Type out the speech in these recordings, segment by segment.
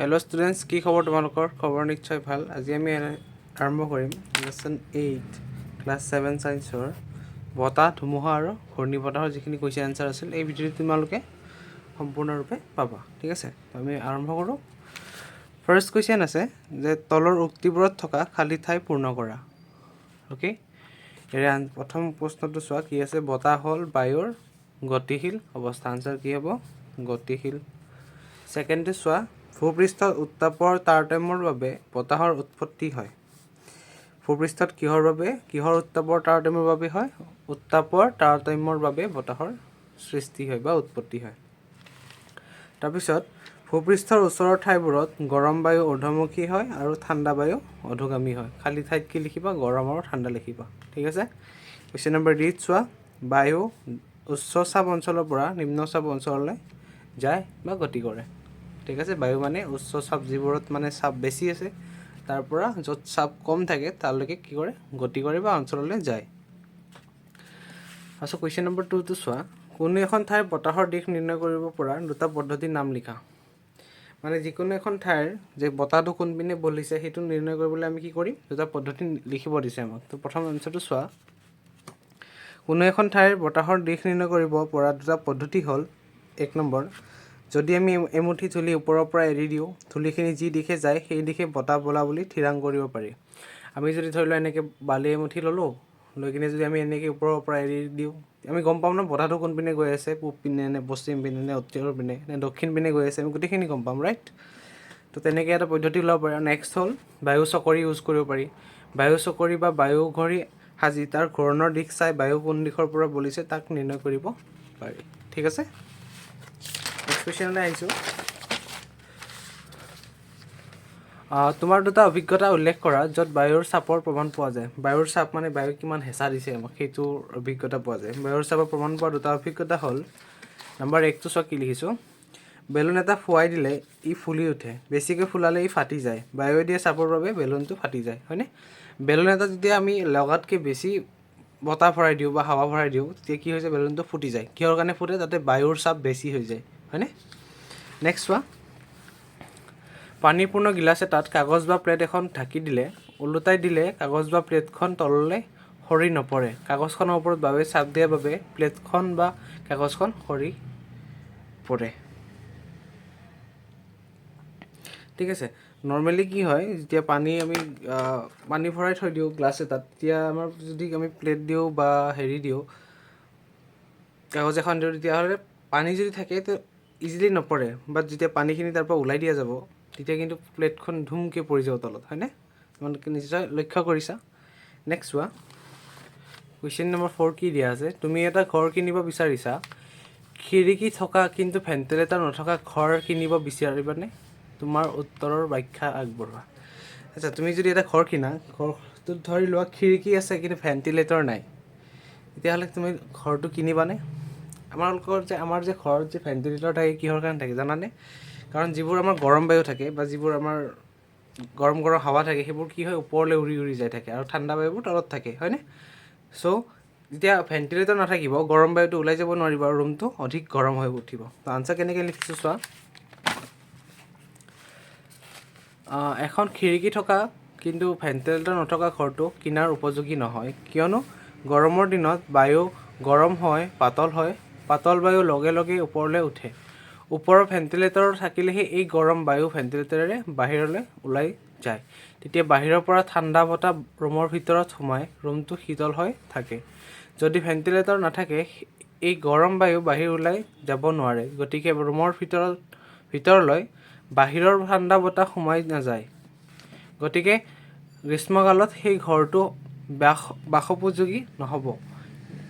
Hello' students, কি খবৰ তোমালোকৰ? খবৰ নিশ্চয় ভাল। আজি আমি আৰম্ভ কৰিম লেচন 8, ক্লাছ 7 ছায়েন্সৰ বতাহ, ধুমুহা আৰু ঘূৰ্ণী বতাহৰ যিখিনি কুৱেশ্যন এনচাৰ আছিল, এই ভিডিঅ'টো তোমালোকে সম্পূৰ্ণৰূপে পাবা। ঠিক আছে, তো আমি আৰম্ভ কৰোঁ। ফাৰ্ষ্ট কুৱেশ্যন আছে যে তলৰ উক্তিবোৰত থকা খালী ঠাই পূৰ্ণ কৰা। অ'কে, ইয়াৰে প্ৰথম প্ৰশ্নটো চোৱা কি আছে। বতাহ হ'ল বায়ুৰ গতিশীল অৱস্থা। আনচাৰ কি হ'ব? গতিশীল। ছেকেণ্ডটো চোৱা, ভূপৃষ্ঠত উত্তাপৰ তাৰতম্যৰ বাবে বতাহৰ উৎপত্তি হয়। ভূপৃষ্ঠত কিহৰ বাবে, কিহৰ উত্তাপৰ তাৰতম্যৰ বাবে হয়? উত্তাপৰ তাৰতম্যৰ বাবে বতাহৰ সৃষ্টি হয় বা উৎপত্তি হয়। তাৰপিছত ভূপৃষ্ঠৰ ওচৰৰ ঠাইবোৰত গৰম বায়ু ঊৰ্ধ্বমুখী হয় আৰু ঠাণ্ডা বায়ু অধোগামী হয়। খালী ঠাইত কি লিখিবা? গৰম আৰু ঠাণ্ডা লিখিবা। ঠিক আছে। কুৱেশ্যন নম্বৰ ডিত চোৱা, বায়ু উচ্চ চাপ অঞ্চলৰ পৰা নিম্ন চাপ অঞ্চললৈ যায় বা গতি কৰে। ঠিক আছে, বায়ু মানে উচ্চ চাপ, যিবোৰত মানে চাপ বেছি আছে, তাৰ পৰা য'ত চাপ কম থাকে তালৈকে কি কৰে? গতি কৰে বা অঞ্চললৈ যায়। তাৰপিছত কুৱেশ্যন নম্বৰ 2টো চোৱা, কোনো এখন ঠাইৰ বতাহৰ দিশ নিৰ্ণয় কৰিব পৰা দুটা পদ্ধতিৰ নাম লিখা। মানে যিকোনো এখন ঠাইৰ যে বতাহটো কোনপিনে বলিছে, সেইটো নিৰ্ণয় কৰিবলৈ আমি কি কৰিম? দুটা পদ্ধতি লিখিব দিছে আমাক। তো প্ৰথম এনচাৰটো চোৱা, কোনো এখন ঠাইৰ বতাহৰ দিশ নিৰ্ণয় কৰিব পৰা দুটা পদ্ধতি হ'ল, 1 নম্বৰ, যদি আমি এমুঠি ধূলি ওপৰৰ পৰা এৰি দিওঁ, ধূলিখিনি যি দিশে যায় সেই দিশে বতাহ বলা বুলি থিৰাং কৰিব পাৰি। আমি যদি ধৰি লোৱা এনেকৈ বালি এমুঠি ল'লোঁ, লৈ কিনে যদি আমি এনেকৈ ওপৰৰ পৰা এৰি দিওঁ, আমি গম পাম ন বতাহটো কোনপিনে গৈ আছে, পূব পিনে নে পশ্চিম পিনে নে উত্তৰ পিনে নে দক্ষিণ পিনে গৈ আছে, আমি গোটেইখিনি গম পাম, ৰাইট? তো তেনেকৈ এটা পদ্ধতি ওলাব পাৰি। আৰু নেক্সট হ'ল বায়ু চকৰি ইউজ কৰিব পাৰি। বায়ু চকৰি বা বায়ু ঘড়ী সাজি তাৰ ঘূৰণৰ দিশ চাই বায়ু কোন দিশৰ পৰা বলিছে তাক নিৰ্ণয় কৰিব পাৰি। ঠিক আছে, নেক্সট কুৱেশ্যনলৈ আহিছোঁ। তোমাৰ দুটা অভিজ্ঞতা উল্লেখ কৰা য'ত বায়ুৰ চাপৰ প্ৰমাণ পোৱা যায়। বায়ুৰ চাপ মানে বায়ু কিমান হেঁচা দিছে আমাক, সেইটোৰ অভিজ্ঞতা পোৱা যায়। বায়ুৰ চাপৰ প্ৰমাণ পোৱা দুটা অভিজ্ঞতা হ'ল, নম্বৰ 1টো চোৱা কি লিখিছোঁ। বেলুন এটা ফুৱাই দিলে ই ফুলি উঠে, বেছিকৈ ফুলালে ই ফাটি যায়। বায়ুৱে দিয়া চাপৰ বাবে বেলুনটো ফাটি যায়, হয়নে? বেলুন এটা যেতিয়া আমি লগাতকৈ বেছি বতাহ ভৰাই দিওঁ বা হাৱা ভৰাই দিওঁ, তেতিয়া কি হৈছে? বেলুনটো ফুটি যায়। কিহৰ কাৰণে ফুটে? তাতে বায়ুৰ চাপ বেছি হৈ যায়, হয়নে? নেক্সট চোৱা, পানীপূৰ্ণ গিলাচ এটাত কাগজ বা প্লেট এখন ঢাকি দিলে ওলোটাই দিলে কাগজ বা প্লেটখন তললৈ সৰি নপৰে। কাগজখনৰ ওপৰত বায়ুৱে চাপ দিয়াৰ বাবে প্লেটখন বা কাগজখন সৰি পৰে। ঠিক আছে, নৰ্মেলি কি হয়, যেতিয়া পানী আমি পানী ভৰাই থৈ দিওঁ গ্লাছ এটাত, তেতিয়া আমাৰ যদি আমি প্লেট দিওঁ বা হেৰি দিওঁ, কাগজ এখন দিওঁ, তেতিয়াহ'লে পানী যদি থাকে তো ইজিলি নপৰে। বাট যেতিয়া পানীখিনি তাৰ পৰা ওলাই দিয়া যাব, তেতিয়া কিন্তু প্লেটখন ধুমকৈ পৰি যাব তলত, হয়নে? তোমালোকে নিশ্চয় লক্ষ্য কৰিছা। নেক্সট চোৱা, কুৱেশ্যন নম্বৰ 4 কি দিয়া আছে। তুমি এটা ঘৰ কিনিব বিচাৰিছা। খিৰিকী থকা কিন্তু ভেণ্টিলেটৰ নথকা ঘৰ কিনিব বিচাৰিবানে? তোমাৰ উত্তৰৰ ব্যাখ্যা আগবঢ়োৱা। আচ্ছা, তুমি যদি এটা ঘৰ কিনা, ঘৰটোত ধৰি লোৱা খিৰিকী আছে কিন্তু ভেণ্টিলেটৰ নাই, তেতিয়াহ'লে তুমি ঘৰটো কিনিবানে? আমালোকৰ যে আমাৰ যে ঘৰত যে ভেণ্টিলেটৰ থাকে, কিহৰ কাৰণে থাকে জানানে? কাৰণ যিবোৰ আমাৰ গৰম বায়ু থাকে বা যিবোৰ আমাৰ গৰম গৰম হাৱা থাকে, সেইবোৰ কি হয়? ওপৰলৈ উৰি উৰি যাই থাকে আৰু ঠাণ্ডা বায়ুবোৰ তলত থাকে, হয়নে? চ' যেতিয়া ভেণ্টিলেটৰ নাথাকিব, গৰম বায়ুটো ওলাই যাব নোৱাৰিব আৰু ৰুমটো অধিক গৰম হৈ উঠিব। তো আনচাৰ কেনেকৈ লিখিছোঁ চোৱা। এখন খিৰিকী থকা কিন্তু ভেণ্টিলেটৰ নথকা ঘৰটো কিনাৰ উপযোগী নহয়, কিয়নো গৰমৰ দিনত বায়ু গৰম হয়, পাতল হয়। পাতল বায়ু লগে লগে ওপৰলৈ উঠে। ওপৰৰ ভেণ্টিলেটৰ থাকিলেহে এই গৰম বায়ু ভেণ্টিলেটৰেৰে বাহিৰলৈ ওলাই যায়। তেতিয়া বাহিৰৰ পৰা ঠাণ্ডা বতাহ ৰুমৰ ভিতৰত সোমাই ৰুমটো শীতল হৈ থাকে। যদি ভেণ্টিলেটৰ নাথাকে, এই গৰম বায়ু বাহিৰ ওলাই যাব নোৱাৰে। গতিকে ৰুমৰ ভিতৰলৈ বাহিৰৰ ঠাণ্ডা বতাহ সোমাই নাযায়। গতিকে গ্ৰীষ্মকালত সেই ঘৰটো বাসোপযোগী নহ'ব।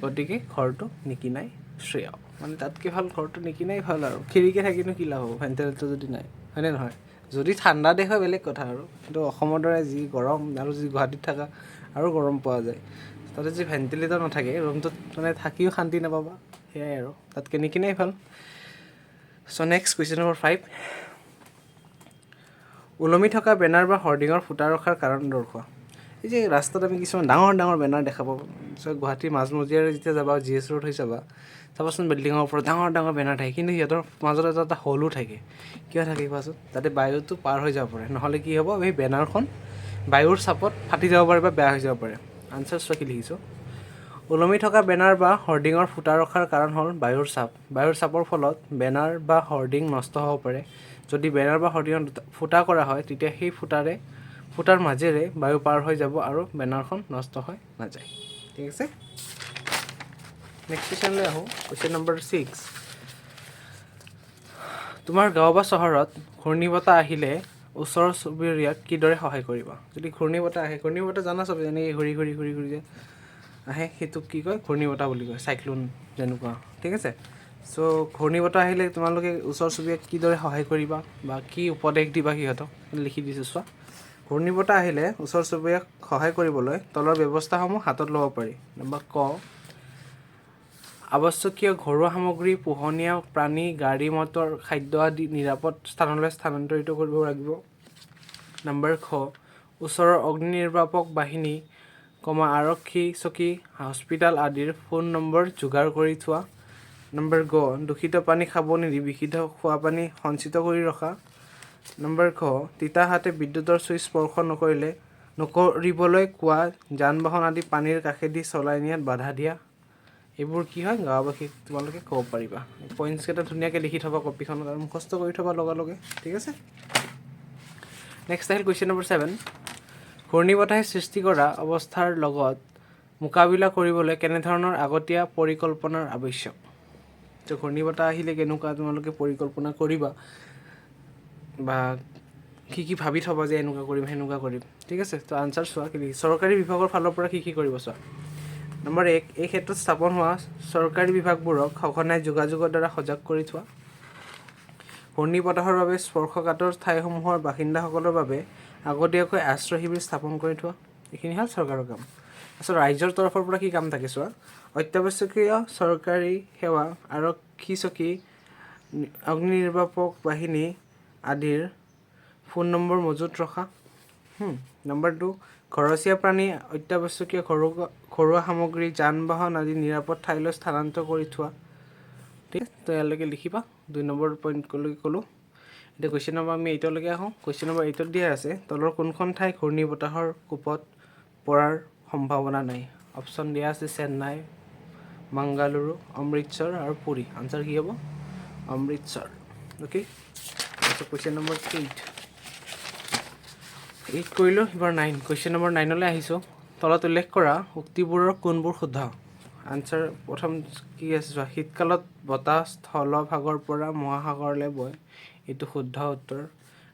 গতিকে ঘৰটো নিকিনাই শ্ৰেয়। মানে তাতকৈ ভাল ঘৰটো নিকিনাই ভাল। আৰু খিৰিকী থাকিনো কি লাভ হ'ব ভেণ্টিলেটৰ যদি নাই, হয়নে নহয়? যদি ঠাণ্ডা দেশ হয় বেলেগ কথা আৰু, কিন্তু অসমৰ দৰে যি গৰম আৰু যি গুৱাহাটীত থকা আৰু গৰম পোৱা যায়, তাতে যদি ভেণ্টিলেটৰ নাথাকে, ৰুমটোত মানে থাকিও শান্তি নাপাবা। সেয়াই আৰু, তাতকৈ নিকিনাই ভাল। চ' নেক্সট কুৱেশ্যন নম্বৰ 5, ওলমি থকা বেনাৰ বা হৰ্ডিঙৰ ফুটা ৰখাৰ কাৰণ দৰ্শোৱা। এই যে ৰাস্তাত আমি কিছুমান ডাঙৰ ডাঙৰ বেনাৰ দেখা পাওঁ। চ' গুৱাহাটীৰ মাজমজিয়াৰে যেতিয়া যাবা, জিএছ ৰোড হৈ যাবা, চাবাচোন বিল্ডিঙৰ ওপৰত ডাঙৰ ডাঙৰ বেনাৰ থাকে, কিন্তু সিহঁতৰ মাজত এটা এটা হলো থাকে। কিয় থাকে কোৱাচোন? যাতে বায়ুটো পাৰ হৈ যাব পাৰে। নহ'লে কি হ'ব? সেই বেনাৰখন বায়ুৰ চাপত ফাটি যাব পাৰে বা বেয়া হৈ যাব পাৰে। আনচাৰ চোৱা কি লিখিছোঁ। ওলমি থকা বেনাৰ বা হৰ্ডিঙৰ ফুটা ৰখাৰ কাৰণ হ'ল বায়ুৰ চাপ। বায়ুৰ চাপৰ ফলত বেনাৰ বা হৰ্ডিং নষ্ট হ'ব পাৰে। যদি বেনাৰ বা হৰ্ডিঙত ফুটা কৰা হয়, তেতিয়া সেই ফুটাৰ মাজেৰে বায়ু পাৰ হৈ যাব আৰু বেনাৰখন নষ্ট হৈ নাযায়। ঠিক আছে, নেক্সট কুৱেশ্যনলৈ আহোঁ। কুৱেশ্যন নম্বৰ 6: তোমাৰ গাঁও বা চহৰত ঘূৰ্ণীবতাহ আহিলে ওচৰ চুবুৰীয়াক কিদৰে সহায় কৰিবা? যদি ঘূৰ্ণীবতাহ আহে, ঘূৰ্ণীবতাহ জানা চবে, যেনেকৈ ঘূৰি ঘূৰি ঘূৰি ঘূৰি যে আহে, সেইটোক কি কয়? ঘূৰ্ণীবতাহ বুলি কয়, চাইক্লোন যেনেকুৱা। ঠিক আছে, চ' ঘূৰ্ণীবতাহ আহিলে তোমালোকে ওচৰ চুবুৰীয়াক কিদৰে সহায় কৰিবা বা কি উপদেশ দিবা সিহঁতক, লিখি দিছোঁ চোৱা। ঘূৰ্ণীবতাহ আহিলে ওচৰ চুবুৰীয়াক সহায় কৰিবলৈ তলৰ ব্যৱস্থাসমূহ হাতত ল'ব পাৰি। নম্বৰ ক, আৱশ্যকীয় ঘৰুৱা সামগ্ৰী, পোহনীয়া প্ৰাণী, গাড়ী মটৰ, খাদ্য আদি নিৰাপদ স্থানলৈ স্থানান্তৰিত কৰিব লাগিব। নম্বৰ খ, ওচৰৰ অগ্নি নিৰ্বাপক বাহিনী কমা আৰক্ষী চকী, হস্পিতাল আদিৰ ফোন নম্বৰ যোগাৰ কৰি থোৱা। নম্বৰ গ, দূষিত পানী খাব নিদি বিশুদ্ধ খোৱা পানী সঞ্চিত কৰি ৰখা। নম্বৰ ঘ, তিতা হাতে বিদ্যুতৰ ছুইচ স্পৰ্শ নকৰিবলৈ কোৱা, যান বাহন আদি পানীৰ কাষেদি চলাই নিয়াত বাধা দিয়া। এইবোৰ কি হয়, গাঁওবাসীক তোমালোকে ক'ব পাৰিবা। পইণ্টছকেইটা ধুনীয়াকৈ লিখি থ'বা কপিখনত আৰু মুখস্থ কৰি থ'বা লগে লগে। ঠিক আছে, নেক্সট আহিল কুৱেশ্যন নম্বৰ 7: ঘূৰ্ণীবতাহে সৃষ্টি কৰা অৱস্থাৰ লগত মোকাবিলা কৰিবলৈ কেনেধৰণৰ আগতীয়া পৰিকল্পনাৰ আৱশ্যক? তো ঘূৰ্ণীবতাহ আহিলে কেনেকুৱা তোমালোকে পৰিকল্পনা কৰিবা বা কি কি ভাবি থ'বা যে এনেকুৱা কৰিম, সেনেকুৱা কৰিম। ঠিক আছে, তো আনচাৰ চোৱা কি, চৰকাৰী বিভাগৰ ফালৰ পৰা কি কি কৰিব চোৱা। নম্বৰ 1, এই ক্ষেত্ৰত স্থাপন হোৱা চৰকাৰী বিভাগবোৰক সঘনাই যোগাযোগৰ দ্বাৰা সজাগ কৰি থোৱা। ঘূৰ্ণীবতাহৰ বাবে স্পৰ্শকাতৰ ঠাইসমূহৰ বাসিন্দাসকলৰ বাবে আগতীয়াকৈ আশ্ৰয় শিবিৰ স্থাপন কৰি থোৱা। এইখিনি হ'ল চৰকাৰৰ কাম। তাৰপিছত ৰাইজৰ তৰফৰ পৰা কি কাম থাকে চোৱা। অত্যাৱশ্যকীয় চৰকাৰী সেৱা, আৰক্ষী চকী, অগ্নি নিৰ্বাপক বাহিনী আদিৰ ফোন নম্বৰ মজুত ৰখা। নম্বৰ 2, ঘৰচীয়া প্ৰাণী, অত্যাৱশ্যকীয় ঘৰুৱা সামগ্ৰী, যান বাহন আদি নিৰাপদ ঠাইলৈ স্থানান্তৰ কৰি থোৱা। ঠিক আছে, তো ইয়ালৈকে লিখিবা। 2 নম্বৰ পইণ্টলৈকে ক'লোঁ। এতিয়া কুৱেশ্যন নম্বৰ আমি 8লৈকে আহোঁ। কুৱেশ্যন নম্বৰ 8ত দিয়া আছে, তলৰ কোনখন ঠাই ঘূৰ্ণী বতাহৰ কোপত পৰাৰ সম্ভাৱনা নাই? অপশ্যন দিয়া আছে চেন্নাই, মাংগালুৰু, অমৃতসৰ আৰু পুৰী। আনচাৰ কি হ'ব? অমৃতসৰ। অ'কে, তাৰপিছত কুৱেশ্যন নম্বৰ 8। 8 কৰিলোঁ, এইবাৰ 9। কুৱেশ্যন নম্বৰ 9লৈ আহিছোঁ। তলত উল্লেখ কৰা উক্তিবোৰৰ কোনবোৰ শুদ্ধ? আনচাৰ প্ৰথম কি আছে চোৱা। শীতকালত বতাহ স্থলভাগৰ পৰা মহাসাগৰলৈ বয়, এইটো শুদ্ধ উত্তৰ।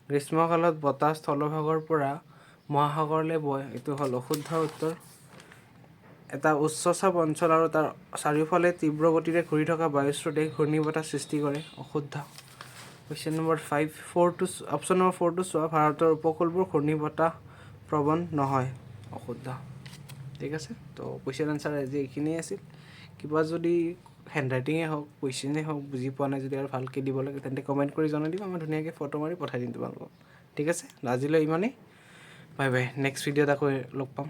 গ্ৰীষ্মকালত বতাহ স্থলভাগৰ পৰা মহাসাগৰলৈ বয়, এইটো হ'ল অশুদ্ধ উত্তৰ। এটা উচ্চচাপ অঞ্চল আৰু তাৰ চাৰিওফালে তীব্ৰ গতিৰে ঘূৰি থকা বায়ুস্ৰোতে ঘূৰ্ণীবতাহ সৃষ্টি কৰে, অশুদ্ধ। কুৱেশ্যন নম্বৰ 5, ফ'ৰটো, অপশ্যন নম্বৰ 4টো চোৱা। ভাৰতৰ উপকূলবোৰ ঘূৰ্ণীবতাহ প্ৰৱণ নহয়, অশুদ্ধ। ঠিক আছে, তো কুৱেশ্যন আনচাৰ আজি এইখিনিয়ে আছিল। কিবা যদি হেণ্ড ৰাইটিঙেই হওক, কুৱেশ্যনেই হওক, বুজি পোৱা নাই যদি আৰু ভালকৈ দিব লাগে, তেন্তে কমেণ্ট কৰি জনাই দিবা। মই ধুনীয়াকৈ ফটো মাৰি পঠাই দিম তোমালোকক। ঠিক আছে, আজিলৈ ইমানেই। বাই বাই, নেক্সট ভিডিঅ'ত আকৌ লগ পাম।